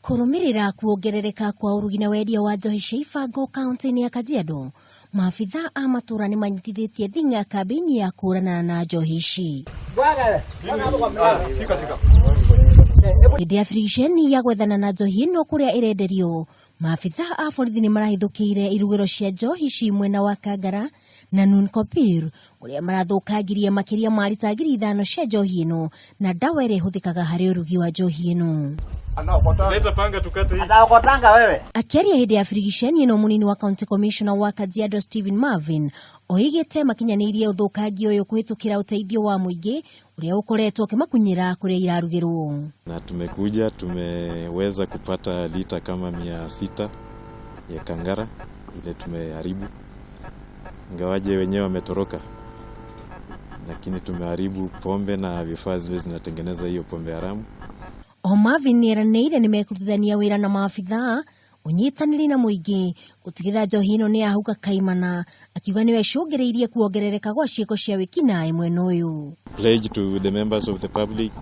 Kũrũmĩrĩra kuongerereka kwa ũrugi na wendia wa njohi cia ibango kaunti-inĩ ya Kajiado, maabitha a matũra nĩ manyitithĩtie thing'a kambĩini ya kũhũrana na njohi ici. Hĩndĩ ya birigiceni ya gwethana na njohi ĩno kũrĩa ĩrenderio, maabitha a borithi nĩ marahithũkĩire irugĩro cia njohi ici mwena wa Kangara na Noonkopir kũrĩa marathũkangirie makĩria ma rita 5000 cia njohi ĩno na ndawa ĩrĩa ĩhũthĩkaga harĩ ũrugi wa njohi ĩno. Leta panga tukate hii. Ataokotanga wewe. Akĩaria hĩndĩ ya birigiceni ĩno mũnini wa county commissioner wa Kajiado Stephen Marvin oigĩte makinyanĩirie ũthũkangia ũyũ kũhĩtũkĩra ũteithio wa mũingĩ ũrĩa ũkoretwo ũkĩmakunyĩra kũrĩa irarugĩrwo. Na tumekuja tumeweza kupata lita kama 600 ya kangara ile tumeharibu, ingawaje wenyewe wametoroka, lakini tumeharibu pombe na vifaa zile zinatengeneza hiyo pombe haramu. O Marvin nĩeranĩire nĩmekũrutithania wĩra na maabithaa ũnyitanĩri na mũingĩ gũtigĩrĩra njohi ĩno nĩ yahuka kaimana, akiuga nĩwe ĩcũngĩrĩirie kuongerereka gwa ciĩko cia wĩkinaĩ mwena ũyũ. Pledge to the members of the public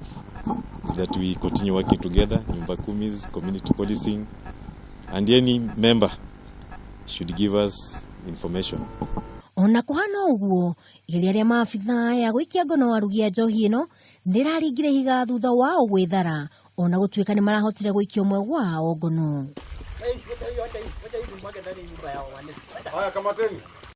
is that we continue working together, Nyumba Kumis, community policing, and any member should give us information. Ona kũhana ũguo, igeria rĩa maabithaa ya gũikia ngono arugi a njohi ĩno nĩraringire ihiga thutha wao gwĩthara ona gũtuĩka nĩ marahotire gũikia ũmwe wao ngono. Haya, kamateni.